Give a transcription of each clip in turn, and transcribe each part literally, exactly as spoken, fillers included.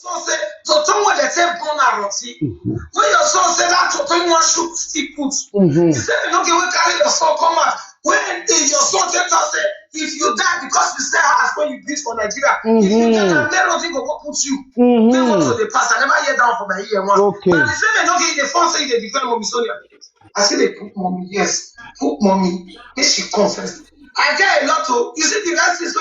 son say, to tell what they say, born a roti. When your son say that, to tell what shoot, still put. You say, they don't get what carry your son come out. When they, your son tell us, say, if you die because you say as when you beat for Nigeria, if you die, then let roti go, go put you. Then what to the pass? I never hear down for my ear one. Okay. But they say they don't get the phone, say they defend Mommy Sonia. I say they cook Mommy, yes. Cook Mommy. Make she come first. I get a lot of, you see the rest is so,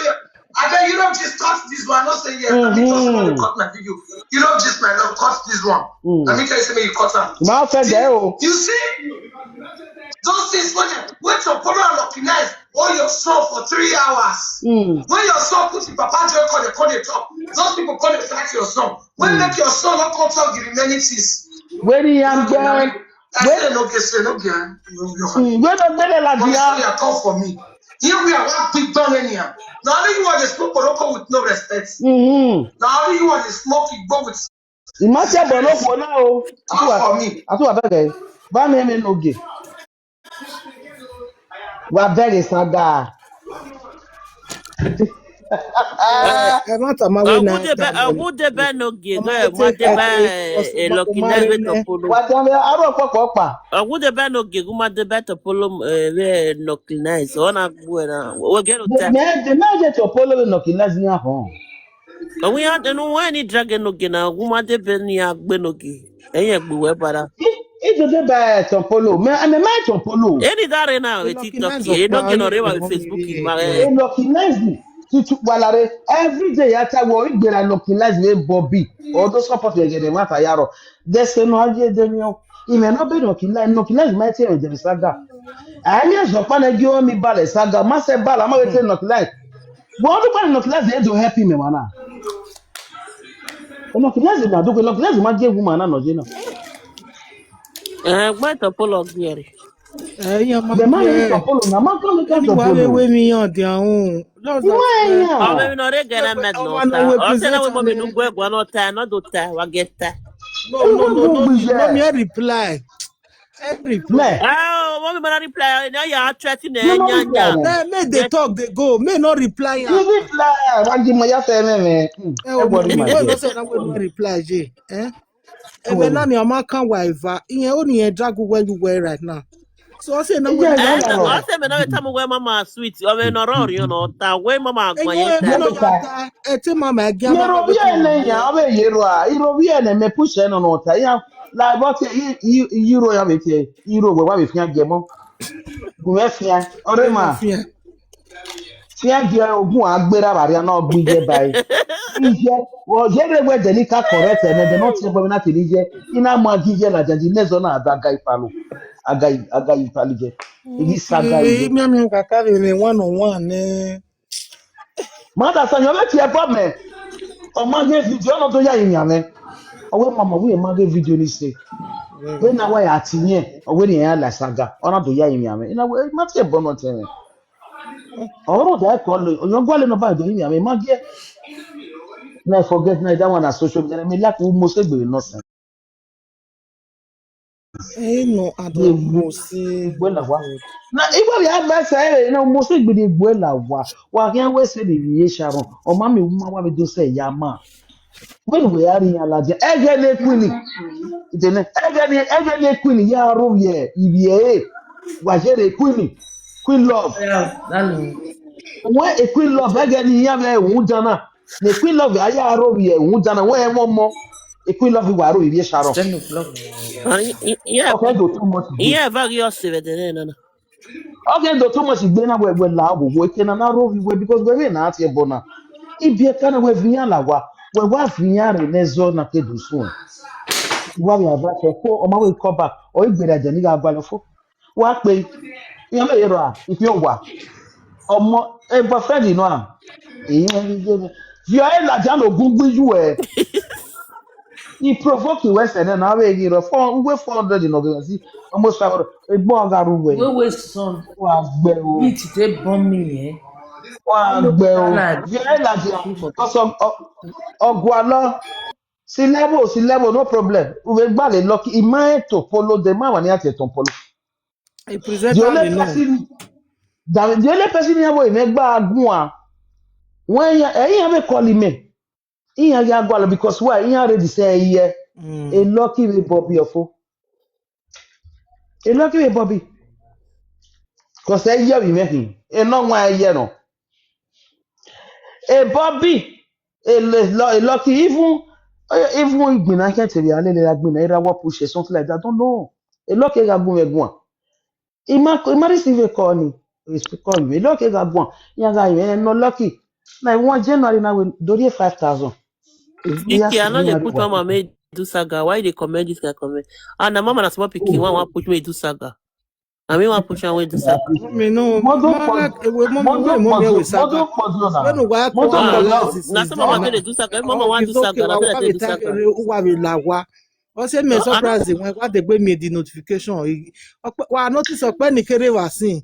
I bet you don't just cut this one. Not say yes. Let me just want to cut my video. You don't just my love, cut this one. Let me tell you something, you cut am. Máa fẹ́ bẹ́ẹ̀ o. You see, those things when you wait for problem and recognize all your son for three hours. When your son put the papa joy call, they call the top. Those people call the fight your son. When make your son not come talk the remaining things. When he am Okay, now, there, I say no get say no get. Mm, when the better like But you are. Sorry, I come for me. Here we are, one big bang anyhow. Now only you want to smoke Morocco with no respect. Now only you want to smoke it go with Imagine Bono for now. Come for me. Atu abeg. Ba me me no ge. Wa beg saga. Ẹ má tà máa wé náà. Ọ̀gùn débẹ̀, ọ̀gùn débẹ̀ no ge. Ọmọ Ẹ má tẹ débẹ̀ ẹ ẹ lọ́kì náà wé tọ̀pọ̀lọ́. Wa jẹun aro pọpọ pa. Ọ̀gùn débẹ̀ no ge. Guma débẹ̀ tọ̀pọ̀lọ́ ẹ lọ́kì náà. Sọ na gbọ́ ẹ na. Wọ́n gẹ́rù tẹ́. Me me me je tọpolo no kinazi ya ho. Ọ̀gùn ya ẹnu wọ́n ní drag no ge na. Guma débẹ̀ ni a gbé no ge. Ẹ̀yìn ẹ̀gbẹ́ wẹ́ bara. Ijo de ba tọpolo. Me ame ma tọpolo. Ẹni dáre náà wẹ́ TikTok. Ẹ no ge no rẹwà wẹ́ Facebook ma. E no kinazi. Tutu walare every day ya ta wo igbera no kinazi e bobi. Odo support ye gede wa ta yaro. Dese no aje de mi o. Ime no be no kinazi, no kinazi ma te de saga. Ani azo pa na gi o mi bale saga. Ma se bala ma we te no kinazi. Wo do pa no kinazi e do help me wana. No kinazi na do no kinazi ma je woman na no je na. Ẹ gbọ́ ìtọ́pọ̀ lọ gbé ẹ̀rì. Ẹ̀yin ọmọ The man is ẹgbẹ́ tọpolo na ma kan ka ẹni wàá lè wé tọpolo. Mi Hàn dé àwọn. Why ya? Ọmọ mi náà rẹ̀ gẹ̀rẹ́ mẹ́t Ọmọ náà náà ta. wé Ọ̀sẹ̀ náà wé mọ́ mi presenter nù ni. Gbọ́ ẹ̀gbọ́n náà ta. Ẹ̀ náà dò ta. Wà gẹ̀ ta. No, no, no, no, no, no, mi ẹ̀ reply. Ẹ̀ reply. Me. Ah, mọ́ mi máa reply. Ẹ̀ náà yà á threaten ẹ̀ No, no, nyanya. no. Make, make they talk, they go. Make no reply am. You reply. Wa di mo ya fe me me. Hmm. Ẹ Ẹ o, gbọ́ mi rí ni màá wọ́n jẹ. Ló sọ̀rọ̀ náà wọ́n reply jẹ. Eh? Ebe na ni ọma kan wa eva. Ihe o ni e drag well you well right now. So I say na Ije we na Ẹ na nọ. Ọ sị m na weta m wee mama sweet. Ọ bụ nọrọ ọrịa na ọta wee mama agwa ya Enye taa. no Meta. Ata ete mama agi Yero ama bi ene ya, abe yero a. Iro bi ene me push eno no ta. Ya, la bote i i iro ya bete. Iro we wa be fia gemo. Gu me fia. Ore ma. Fia. Fia ge ogun agbera baria na ogbi je bai. Ije, o je re we de ni ka correct ene de no ti gbe na ti ni je. Ina ma gi je la jandi nezo na ada aga ifalo. Aga i- aga ifalo je. Igi saga Eh, ije. Mi ami kaka be me one on one ne. Mada sa nyo be ti e bo me. O ma ge video no to ya yin ya me. O we mama we ma ge video ni se. We na wa ya ti yen. O we ni ya la saga. O na to ya yin ya me. Ina we ma ti e bo no te me. Ọ̀rọ̀ dà kọ́ lè ọ̀yàn gbọ́lẹ̀ náà báyìí dòyìn àmì má jẹ́. Náà forget náà that one na social media mi láti mo ṣe gbèrè náà sàn. Eno Ní ewu adọgbo si. Ìgbó là wá. Na ìgbó mi á bá ṣe é náà mo ṣe gbèrè ìgbó là wá. Wà á kí wọ́n ṣe lè yé ṣàrọ̀. Ọmọ mi wọ́n wá mi dó sẹ́ ìyá máa. When we are in Alaja, Egene Queen. Ijene, Egene, Egene Queen, ya ro ye, ibi e. Wajere Queen, Queen Love. Yeah, that means. When a Queen Love, Egene ya me wudana. The Queen Love, aya ro ye wudana. When one more, a Queen Love, wa ro ibi Sharon. Ten o'clock. Ah, y- y- yeah. Okay, do too much. Yeah, very serious. No, no. Okay, do too much. Then I will la go go. Can na ro we because we na ati ebona. Ibi e kana we vinya la wa. We wa vinya re nezo na ke du so. Wa ya ba ko ko o ma we ko ba. O igbera je ni ga gba lo fo. Wa pe. Iyan me yero a. Ifi o wa. Ọmọ e boyfriend inu a. Iyan ni je. Yo e la ja lo gun gbi ju e. He provoke you West End na we gi ro four we four hundred in organize almost five hundred. Egbo oga ru we. Wewe son. Wa gbe o. Beat dey burn me, eh? Wa gbe o. Like Ye la je. Because of Ogwalo. Si level, si level, no problem. We gba le lucky. Ima e to polo de ma wa ni ati to polo. A The presenter only alone. Person, the, the only person here we me gba agun a. When ya, eh, ya me call him. Iyan ya gwalo because why? Iyan ready say yeah. Mm. A lucky way Bobby ofo. A lucky way Bobby. Because I hear we make him. A long way I hear no. A Bobby. A, lo- a lucky even eh, even when Gbina can't tell you, I let Gbina era what push or something like that. I don't know. A lucky ga gun we gun. Ima ima receive a call ni. Receive call you. A lucky ga gun. Ya ga you eh, no lucky. Na one January na we dori five thousand. Vicky, I know they put mama make do saga. Why they comment this guy comment? And the mama na small pikin one want push me do saga. I mean want push me do saga. Me no. Mo don Mara pọ̀jù- ewe mo mo mo don mo me pọ̀jù- we mo saga. don pọ̀jù ọ̀nà. When we go Mo don on pọ̀jù analysis. Na some mama dey do saga. If mama want do saga, na wa they we do take saga. re uwa we lawa. O se me surprise when wa dey gbe me the notification. Wa notice ope ni kere wa sin.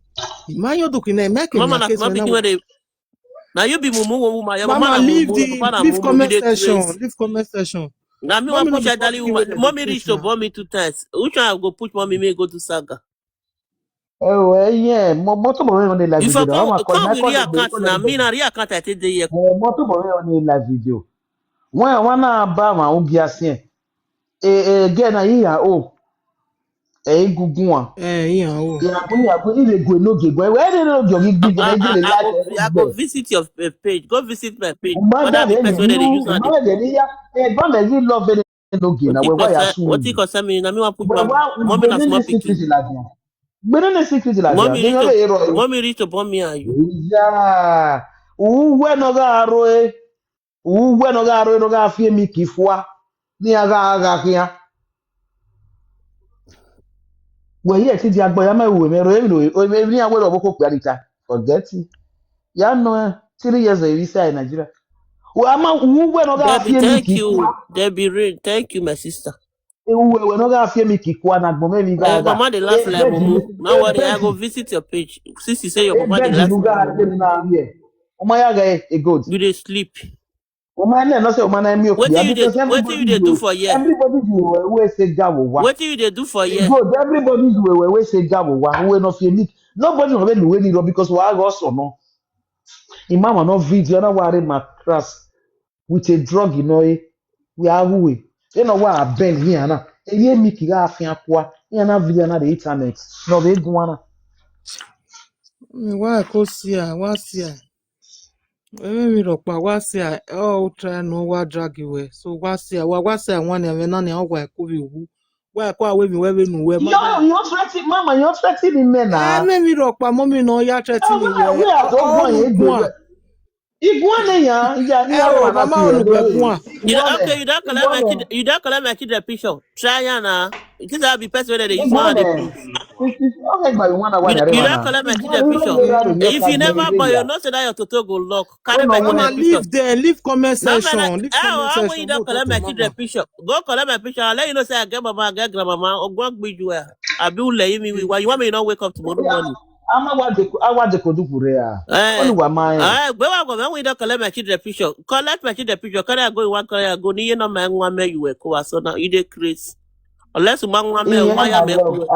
Imayo do kine make Mama na na case small when pikin wey dey. Now you be mumu woman. Your Mama, mama na leave mumu. the Your papa na leave mumu. You comment dey section. craze. Leave comment section. Now me Mommy want no push be a darling fucking woman. with Mommy the reach to case now. Bomb me two times. Which one I go push mommy me go do saga? Ẹ wọ ẹ yẹn mo mo tó bọ̀ wẹ́n ní live If I video. Àwọn come, àkọlù come náà with real kọ́lù account now, me na real account I take dey here. Ẹ mo tó bọ̀ wẹ́n ní live video. Wọ́n àwọn náà bá àwọn àwọn bí a sí ẹ̀. Ẹ ẹ gẹ́ náà yíyà ó. Ẹ egungun wa. Eh, yeah, oh. Ìyàgbọ́n ìyàgbọ́n ìrè gòè lóge gbọ́. Ẹ wẹ́n ní lóge ògì gbígbẹ́ ẹ jẹ́lẹ̀ I, I, láti go, I go visit your uh, page. Go visit my page. Mother Whether the dey person wey dey you, use am dey. mother dey you. Ẹ bá mi yí love ẹ lóge náà wẹ́ wáyà sùn. Wetin concern me? Na me wan put Wẹ́ mama. wá Mommy na small pikin. Gbẹ́dẹ́ ní secret làbíà. Gbẹ́dẹ́ ní secret làbíà. Mommy Bí reach wọ́n lè to rọ mommy reach to Bomb me and you. Ìyá. Uwe no ga aro e. Uwe no ga aro e no ga fie mi kifua. Ni aga aga kia. Wẹ́ yẹ ti di agbọ̀ ya mẹ́ wò mẹ́ ro èmi lò èmi ní àwọn ọ̀rọ̀ kò pé àdìta. Forget it. Ya nọ ẹ three years of visa in Nigeria. Wẹ́ a máa uwe no ga Debbie, fie mi thank you. kifua. Debbie Rain, thank you, my sister. Uwe no ga fie mi kifua na gbọ̀n mẹ́mi ga Eh, aga. mama dey laugh like mumu. No worry, I go visit your page. Since you say your mama dey laugh like mumu. Ọmọ ya ga e good. You dey sleep. Ọmọ ẹ̀ náà sẹ́ ọmọ náà mi ò Wetin you dey wetin you dey do for here? Everybody do we say ga wo wa. Wetin you dey do for here? Good, everybody do we we say ga wo wa. We no feel it. Nobody no be we ni because we are also no. Imama no video na worry mattress with a drug you know eh. We are who we. You know what I bend here na. E ye mi ki ga fi akwa. Here na video na the internet. No be guana. Mi wa ko si a, wa si a. Eme mi ro pa wa si a. Oh, try no wa drag you we. So wa si a, wa wa si a one e na ni o wa ko bi wu. Wa ko awe mi we we nu we You you threaten mama, you threaten the men na. Eme mi ro pa mo mi no ya threaten mi we. We are go go ye go. Iguane ya ya ni Eh, oh, mama Olugbe Guan. You don okay, you don collect my kid, you don collect my kid the picture. Try am na. This a be person wey dey use one dey prove. Okay, but you wanna You, want you don collect my kid the picture. If you never buy, you know say that your toto go lock. Carry my kid Mama, the picture. Leave there, leave comment No, man, section, I, leave I, comment I want you section. to Go collect to my kid the mama. Picture. Go collect my picture. I'll let you know say I get mama, I get grandmama. Ogwa gbiju eh. I be ule me we. Why you want me to not wake up tomorrow morning? Ama wa de awa de kodu kure ya. Eh. Onu wa mai. Eh, gbe wa go, when we don collect my children picture. Collect my children picture. Carry I go, you want carry I go. Ni ye no man one man you were cool. So now you dey craze. Unless you man one man, why you make cool?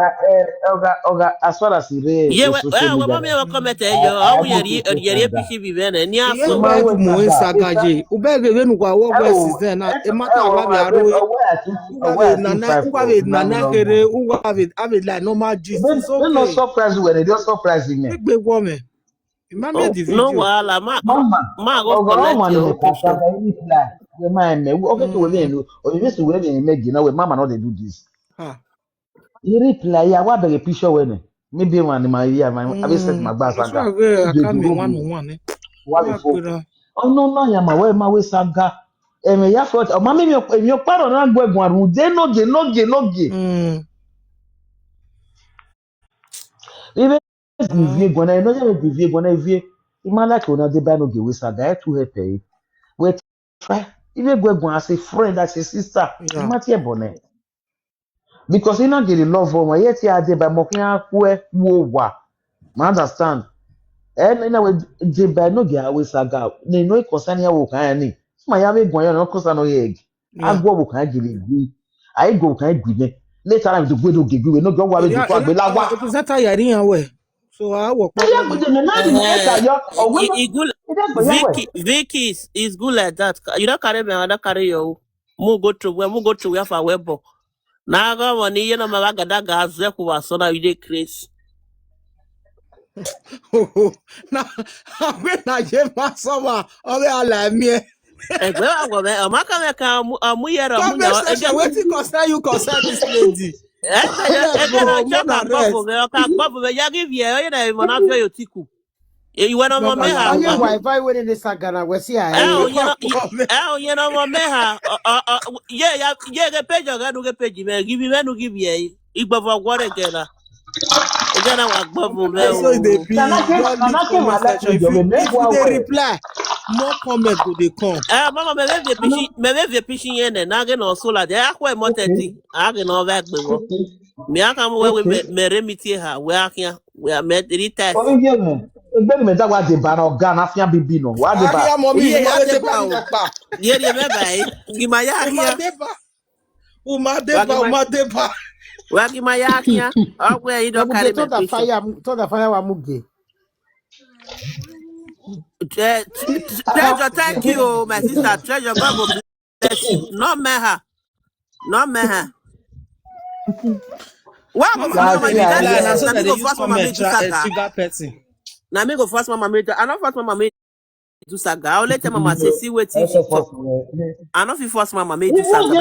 Oga oga as far as ire. Yeah, well, well, well, mommy will comment eh, yo. How we are here, here, here, P C B, man. Ni Iye aso. uba edu mo esa gaje. Uba ege venu kwa wo we season na. E mata wa bi aro. Uba be nana, uba be nana kere, uba be ave like normal gist. It's No no okay. Surprise when they just surprise me. Big big woman. Imagine the No video. wahala, ma, Mama. ma go Oga collect mama your ni own picture. kasa ni reply. We ma me. Okay to we me. O me so we me me gina we mama no dey do this. Ah. You reply ya wa beg picture we ne. Maybe one in my ear my I be set my glass That's and why we You dey come do one good. on one. Eh. Wa Wa be fo. kura. Oh no no ya ma we ma we saga. Eme ya fo o ma me mi mi o paro na gwe gwan ru de no ge no ge no ge. Mm. Ibe vie gwana no ya vie gwana vie. Imala ko na de ba no ge we saga e tu he pe. We try. Ibe gwe gwan as a friend as a sister. Yeah. Ima ti e bone. Because ina get the love for my yet ya de ba mo kyan kwe wo wa. Ma understand. Eh na ina we de ba no ge we saga. Ni no concern ya wo kan ni. Ma ya be gwan ya no concern no ye. Yeah. Agwo wo kan gele gbe. Ai go kan gbe ne. Later on the gbe do ge gbe no go wa be Yeah, ko agbe la wa. yeah, presenter yari yan we. So I work. Vicky, Vicky is, is good like that. You don't carry me, I don't carry you. Mu go through where, mu go through where for where, but now I got money, you know, my gada ga zeku wa so now you dey crazy. Na, na ye ma so ma, o be ala mi. Egbe wa go be, o ma ka me ka mu, o mu ye ro mu ya. Wetin concern you concern this lady? Eke ya, eke na choka gbọbụ me, ọka gbọbụ me, ya give ye, onye na imo na fio yo tiku. Iwe no mo me ha. Onye Wi-Fi were ne sagana we si a. Eh, onye no mo me ha. Ye ya, ye ge page ga nu ge page me, give me nu give ye. Igbo for gwore gela. Gela wa gbọbụ me. So e dey be. If you dey reply, more comment go dey come. Eh, mama, me be pishi, me be pishi ye ne na ge no so la de akwa mo teti. A ge no va gbe wo. Mi aka mo we we mere mi tie ha we akia we me ri test. Oye me, egbe mi da wa de ba no ga na fia bibi no. Wa de ba. Akia mo mi ye ya de ba. Ye ye me ba e. Gi ma ya akia. Uma de ba, uma de ba. Wa gi ma ya akia. Ogwe ido kare me. Toda fire, toda fire wa muge. Treasure, thank you, my sister. Treasure, God go bless you. No me ha. No me ha. Wa mo mama mi da na so na me go first mama me do saga. Sugar person. Na me go first mama me do. I no first mama me do saga. I only tell mama say see wetin she talk. I no fit first mama me do saga.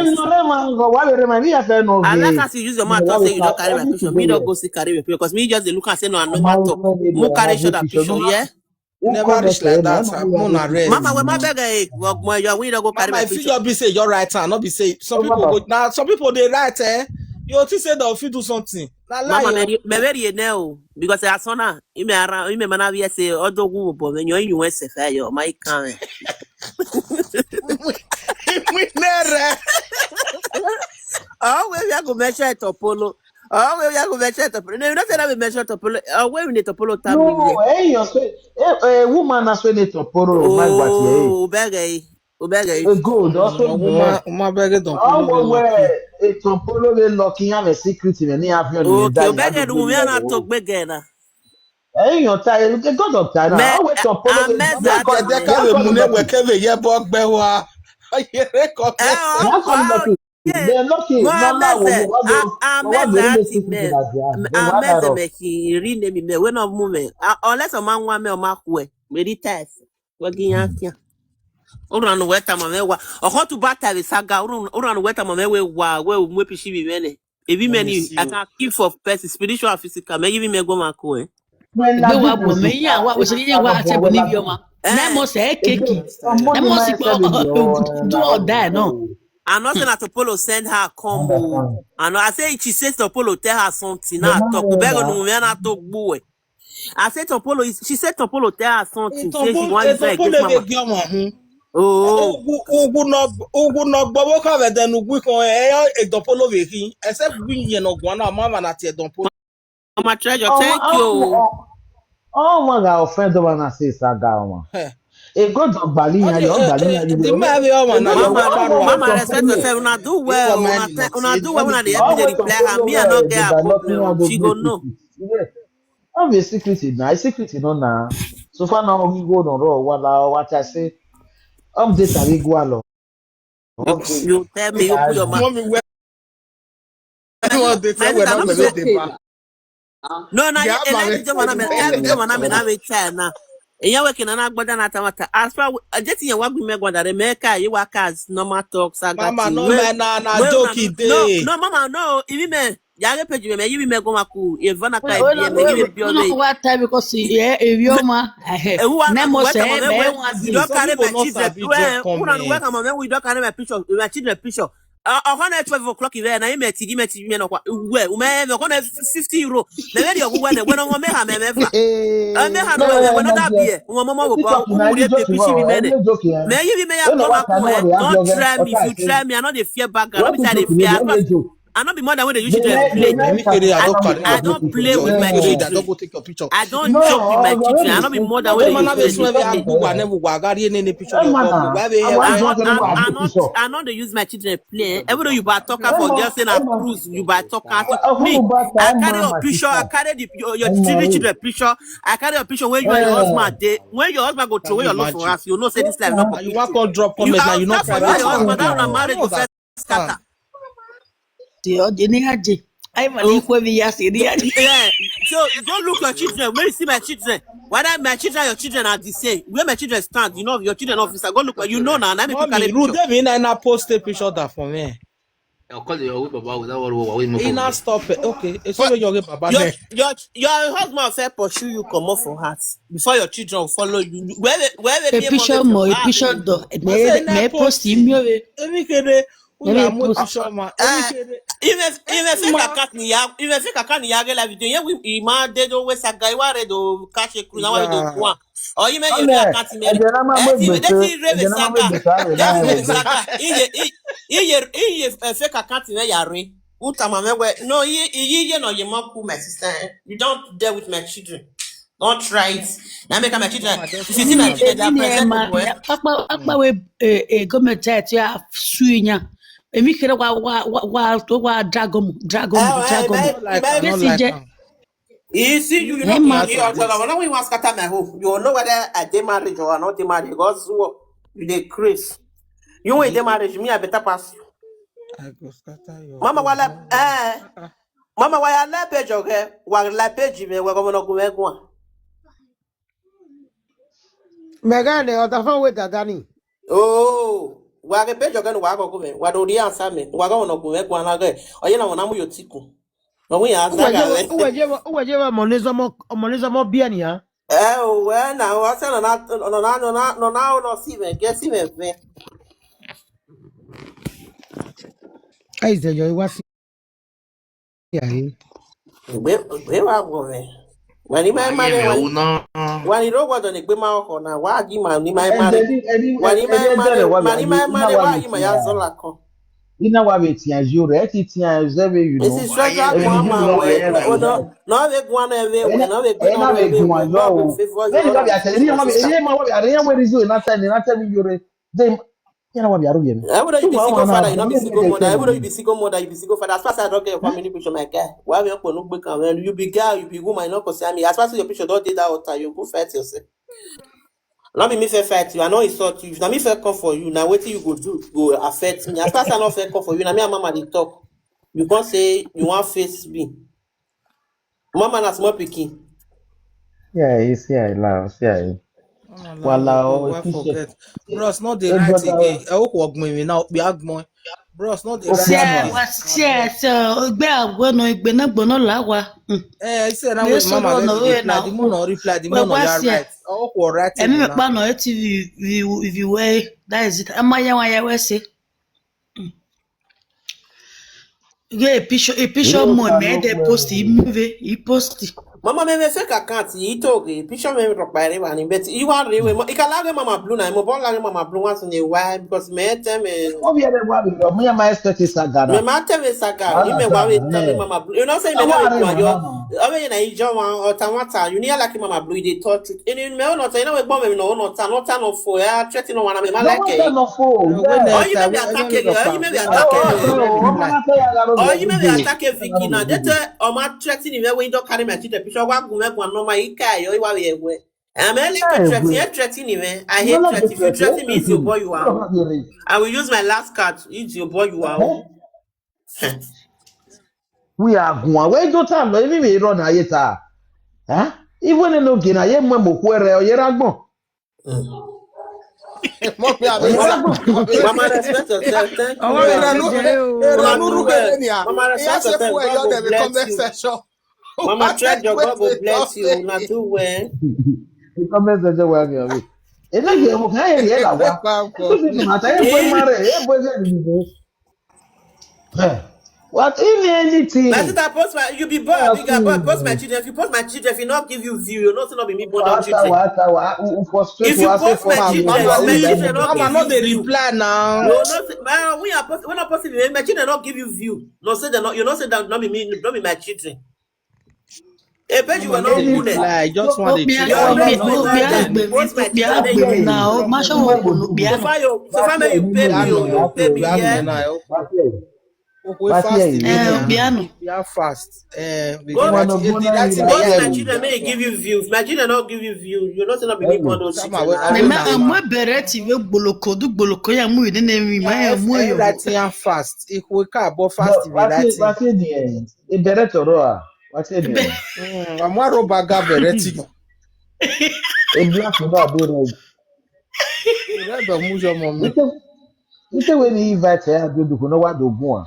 I like as you use your mouth talk say you don carry my picture. Me don go see carry my picture because me just dey look and say no, I no matter. Mo carry show that picture, yeah. Never reach like that. Mo na rest. Mama, we ma beg eh. Mo yo we don go carry my picture. If you be say your right hand, not be say some people go now. Some people dey right eh. You think say dem fit do something? Na lie. Mama, me me very now because I saw na ime ara ime mana we say odogu bo me nyo inu we se fa yo my kan. We nere. Oh, we we go measure Topolo. Oh, we we go measure Topolo. No, you don't say that we measure Topolo. Oh, we need Topolo time. No, eh, you say, eh, eh, woman na so need Topolo. My what ye? Oh, beg eh. Obege. E good, also good. Uma bege don. Oh, we e Topolo le lucky ya me secret me ni afi on. Okay, obege du me na to gbege na. Eh, your time, e God of time. Oh, we Topolo le. Me ko de ka le mu ne we ke ve ye bo gbe wa. Yere ko. Eh, lucky. They lucky. No, no, no. Ameze me ki ri ne mi me we no mu me. Unless o ma nwa me o ma ku e. Me ri test. Wagi ya kia. Ura no weta mama we wa. Oko tu bata we saga. Ura no weta mama we wa. We mwe pishi bi mene. Ebi many I can keep for person spiritual and physical. Me even me go ma ko eh. Gbe wa bo me ya wa we se ye wa ate bo ni bi o ma. Na mo se keki. Na mo si po do or die no. I'm not saying that Apollo send her come o. I know I say she says Apollo tell her something. Now talk. Ubego no me na to gbo e. I said Topolo, she said Topolo tell her something. Say she want to get mama. Oh. Ugu no gbowo ka ve den ugu kan e e Topolo ve kin. Except we yen no gwan na mama na tie Topolo. Mama Treasure, thank you. Oh my God, offend the one I say saga one. E go do gbali yan yo gbali yan yo. The man be all man. Mama, mama, respect yourself. Una do well. Una do well. Una dey help me dey reply her. Me I no get her problem. She go know. No be secret na, secret no na. So far now we go no raw wala what I say. Update are we go along. You tell me, you put your mouth. No, na ye na je wana me, na je wana me na me tell na. Eya we kina na gbada na tamata. As far as je ti ye wa gbe me gbada re me ka ye wa ka as normal talk saga. Mama, no me na na joke dey. No, mama, no, ibi me. Ya ge page me, me ibi me go ma ku. E vana ka ibi me ibi bi o le. Wa time because e e bi o ma. Ne mo se me wa di. You don carry my children. Una no welcome me. We don carry my picture, my children picture. Ọkọ na twelve o'clock iwe na ime ti gi me ti me no kwa we ume me ọkọ na fifty euro. Me me di ọkọ we na we no me ha me me fa. Eh me ha no we we no da bie. Wo mo mo wo ko. Wo mo di pe pisi bi me ne. Me yi bi me ya ko ma ko e. Don't try me. If you try me, I no dey fear bag. I no be say I dey fear. I no be mother wey dey use children play. Èmi kéré, I don carry I your don picture. play with my Èmi kéré, I children. don go take your picture. I don No, joke with my ọ̀rọ̀ children. yẹn I no be mother wey Ṣé dey mama use bẹ sún children ẹbí play. àgbo wà nẹ́bù wà gárí ẹni ní picture Ẹ yẹn mọ̀ gbọ́ náà, pé wàá bẹ àwọn ẹ àjọ I, ọ̀sẹ̀ I, nípa I àti not picture. I not dey use my children play. Every day you ba talk am Ẹ for mọ̀, girl say ẹ na mọ̀, cruise you ba talk am. ẹ fún Me, mi bá ta I ẹ mọ̀ carry your àti picture, I picture. carry the your Ẹ mọ̀ children rí. children picture, I carry your picture when you and your Ẹ husband dey. When your husband go throw Can away you your love for imagine? house, you know say this life no ẹ go And you fit wan you. come drop You comment now, are you no just cry for you and about your am. husband that I una marriage no go first understand. scatter. Ti ọ dị n'ihe ji. Anyị mara Oh, ikwu ebe ya si dị ya ji. yeah. So go look your children. When you see my children, whether my children or your children are the same. Where my children stand, you know, your children officer. Go look, you know now. Let me pick Mommy, a Ruth, picture. Dem na post a picture that for me. I'll call your way, Baba, without worry, worry, worry, He worry. na stop it. Okay, it's over your baba Your neck. your your husband first pursue you comot for house before your children follow you. Where they where they A dey picture mortgage mo, your a house? picture do. I say Me na me post posting. imi ore. Emi kere. Me Una me mo post. picture ma. Uh, Emi kere. Even even fake Ma. Account ni ya, even fake account ni ya get live video. Yeah, we ima dey do we saga iwa re do cash a cruise na we do Yeah. one. Or you make your Ọlẹ account me. ẹjẹ náà máa gbé Eh, ti gbèsè that is Reve ẹjẹ náà máa gbé Saga. gbèsè àwẹ̀ That náà is Reve ẹjẹ. Saga. Iye iye iye eh, fake account me ya re. Uta ma me we no iye iye iye no ye ma ku my sister. Eh. You don't dare with my children. Don't try it. Now make my children. Mama, just If you see my calm down. children, they are Ebi ne present ma well. ya papa papa we eh eh government ya ti a suinya. Emi kere wa wa wa wa to wa dragon dragon Oh, eh, dragon. I my no like my I no Jesse like je. am. You see, you, you Hey know, ma. you are gonna when we want scatter my home. You know whether I dey married or I not dey married. God's work, you dey craze. You ain't dey married, me I better pass you. I go scatter your Mama home. wala No, no. Eh. Uh-uh. Mama wala la page okay. Wa la page me we gonna go me go. Megane, ọ̀tàfọ́n wé dàda ni. Oh, wa ke page okay wa go go me. Wa do the answer me. Wa go no go me go na ge. Oye na wona mu yo tiku. No we answer ga we. Uweje wa monizọmọ ọmọnizọmọ bíẹ nìyà. Eh, oh, well, now I said no na no na no na no na no see me. Get see me. Ẹ ìzẹ̀yọ̀ wá sí àyè. Where where wa go me? Wani my Ayé mare rẹ̀ wani wò náà. Wani rogo do ni pe ma oko na wa gi ma ni my Ẹjẹ mare. ní ẹni Wani ẹni my ẹjẹ mare rẹ wà wani mí my iná mare wà wa mí gi ma tiẹ ya zola ko. Iná wà mí tiẹ ju rẹ ẹ ti tiẹ zẹ mi yù This nù. is treasure Ẹni mama mú lọ we. ẹ rà Oh yìí. no, no we go on every way. No we go Ẹni náà on lè every gùn way. àjọ God o. will favor you. Bẹ́ẹ̀ni God lọ́ọ̀bì will àtẹ̀lé favor ní your ọmọ èyí sister. ẹ̀ máa wọ́ọ̀bì àríyá wẹ́rẹ́ zó iná tẹ́ni iná tẹ́ni yóre. Dé yẹn náà wọ́ọ̀bì àrùn yẹn. Everybody you be Ṣùgbọ́n single àwọn father, àná you not be ló single dé mother. tẹ́ni. Everybody you be single mother, you be single father. As far as I don't get your family picture, my guy. Why we not look back and when you be girl, you be woman, you not concern me. As far as your picture don't take that water, you go fight yourself. Not be me fair fight you. I know insult you. If na me fair come for you, now wetin you go do go affect me. As far as I not fair come for you, now me and mama dey talk. You can't say you want face me. Mama na small pikin. Yeah, you see, I laugh. See, I. Oh, Wala Lord, o why picture. Forget. Bros, not the Ẹ right gbọ́dọ̀ again. Ẹ ó kọ ọgbọ́n mi now. Be agbọ́n. Bros, not the ó right kí Ṣé àná. again. Wa ṣé ẹ ṣe ìgbé àgbo náà ìgbé náà gbóná làwà? Eh, he said now Gbé with mama sọ̀rọ̀ where ọ̀nà to òwe reply. náà. The more no reply, the Wẹ̀ more no wá you are sí ẹ. right. Oh, correct Ẹ̀mí mi now. pa ọ̀nà eighty view view view ẹ̀ that is it. Ẹ má yẹ wọn yẹ wẹ́ sí. Gé ìpíṣọ́ ìpíṣọ́ Yóò mọ̀ ta mí ẹ̀ ló dẹ̀ pẹ́ post o. ìmúve ìpost. Mama me me fake account yi to ge. Picture me rock by river ni bet you are rewe. Mo ikala ge mama blue na mo bon la ge mama blue once in a while because me tell me Ó bí ẹgbẹ́ wa mi lọ, mo yẹ máa expect saga me rà. ma tell me saga. Wàhálà You me wa saga we tell me náà. mama blue. You know say me Àwọn na we àárín go wọn yo. náà nà. Owe na ijo wan or tawata. You near like mama blue dey talk truth. And you me no tell you know we gbon me no no ta no ta no for ya threaten no one me ma No like wọ́n eh. tẹ̀ lọ fún o. When Yeah. they Oh, you may attack, be when they attacking. look Oh, you up, may be when Àwọn attacking. ọ̀sán o, wọ́n máa fẹ́ yàrá ló Oh, yẹ you kó may be gbé. attacking Vicky now. That uh, I'm not threatening me when you don't carry my children. Picture wa gun me gun no my ika yo iwa we we. I'm a little Ẹ threatening, gbé. a threatening me. I Wọ́n hate náà threat. ti If you pẹ̀tẹ́ threaten me, it's your boy you are. I will use my last card. It's your boy you are. We are going away. Don't tell me we run ayé ta. Huh? Even in no gina ye mo mo kwere o ye ragbon. Mo pe àbí Ye sá. ragbon. Mama, respect yourself. Thank you. Ọwọ́ mi Ìrànú ló jẹ́ o. ìrànú Mama, do rúgbẹ́ well. lẹ́nìí à. Mama, Ìyá respect ṣe yourself. fún ẹ̀yọ́ God will dẹ̀ mi bless comment you. section. Mama, try your God will bless you. Una do well. The comment section where me are. E na ye mo kan ye ye la wa. Ẹ pa ọkọ. This is matter. E boy mare, e boy se ni. Eh. What if anything? My sister, post my, you be boy, bigger boy, post my children. If you post my children, if you not give you view, you know, say not be me born on Wata, children. wata, wa, u, u, for straight, If you wa, say post for my my children, mama, my we, children not Mama, give no, you they view. reply now. You know, say, my, we are post, we not posting me. My children not give you view. No, say they not. You know, say that not be me. Not be my children. A page you were Mama, not no, they good. reply. I just no, want to Obia, check. Your Why breast not? was Obia, not Obia, there. Agbemi, Post my Obia, children, make you Agbemi view. now. Masha wo no, Obia So no. far, you pay me, Obia oh, no, pay me, Obia yeah. no, What's your, Okwe what's fast your, in Eh, there. Obiano. Obia fast. Eh, we Go got one it. of Eh, one the- that of thing Post they my hear children, me. may give you views. My children not give you views. You know, say not be me Hello. born those Sama, children we- now. we Neme na- amwe bereti we gboloko du gboloko ya mu ide na mi ma Yeah, ya eh, mu eh, yo. That thing are fast. If we can, but No, fast in the what's it, writing. What's it, the, the director, Roa? What's it, the? Mm, I'm one roba gabe reti. A black one, no, be red. Red or mujo You mommy. say, you say when he invite her, do the no what do go on.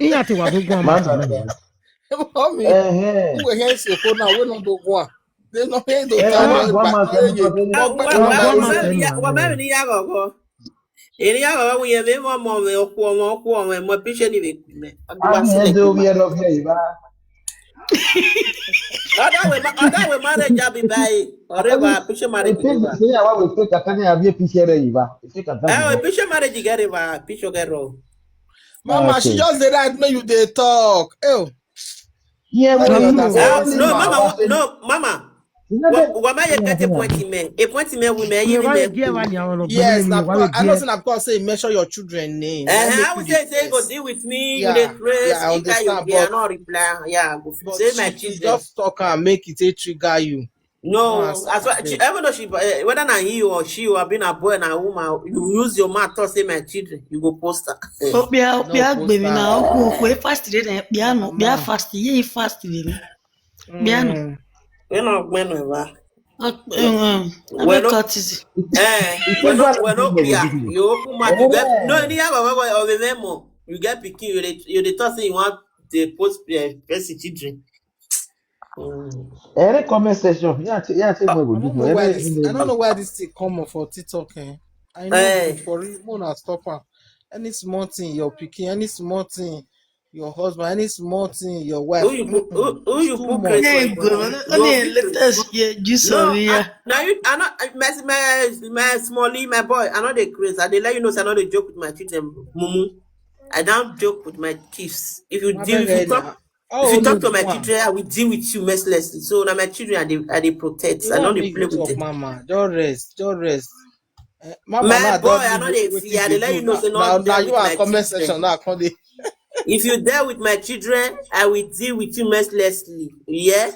Iya ti wa gbogbo ọmọ Man, sọ̀rọ̀. that Mommy, eh, who we here say go now? We no do go on. They no pay the eh, time. one, one man, But- tell me, Ah, no, wa- no, wa- no, wa- no, wa- ya- wa- ma- ni ya go go. Eri ya go, we have him one more, we okwu ọmọ, okwu ọmọ, mo picture ni we me. I'm here, do we have here, Iba? Other way, ma- other way, marriage, I be by. Or ever, picture marriage, Picture, ever. Say, I want to take a can have a picture, Iba. If you can Eh, have it. Picture marriage, get ever. Picture get wrong. Mama, she Okay. Just the right me you they talk. Oh, Yeah, No, well, no, you no. know, Ah, what No, is mama, it? wa- no, mama. You know Wa- that- Wa ma ye get appointment. Appointment women, Ìwé you wá lè me. díẹ̀ wá ní àwọn ọ̀rọ̀ Yes, gbọ́dọ̀ now ní wá lè I know díẹ̀. Say na because say mention your children name. Eh, That make I would you say, say, go yes. Deal with me, Yeah, you dey craze, yeah, I if that you understand, dey, I but- no reply. Yeah, go But say my she, she children. Just talk and make it a trigger you. No, No, as well, accept she, it. Even though she, uh, whether na he or she or being a boy and a woman, you use your mouth to say my children, you go post her. Obia, Obia No, Agbemi post na her. Okwe fast today na Obia no, Obia Mama. Fast, ye fast today. Obia no. Mm. You know, when ever. Uh, um, Well, Abe no- Curtis. Eh, we no, we no clear. You open mouth, you get no any other way of a memo. You get picking, you dey, you dey talk say you want the post uh, person children. Mm. Any comment section? Yeah, ch- yeah, check I, my I book. don't know Any, why this. any, I don't know why this thing come up for TikTok. Eh? I know Eh. For real, more na stop am. Any small thing, your picking, any small thing, your husband, any small thing, your wife. Who you put, who, who you Too put much. craze Hey, for? go. No, Only because- latest year, you No, sorry. I, now you, I not I, my my my smallie, my boy. I know they craze. I they let you know. Say I know they joke with my children, mumu. I don't joke with my kids. If you My deal, if you bad, talk, eh, if you oh, talk to no, my one. Children, I will deal with you mercilessly. So now my children, I they, I they protect. You I want don't me play to with talk, them. Mama? Just rest, just rest. Eh, Mama, My now boy, don't I do know they wetin fear. you They let do. You know, Now, say now, not now there you with are my comment children. Section now. Come dey. If you there with my children, I will deal with you mercilessly. Yeah.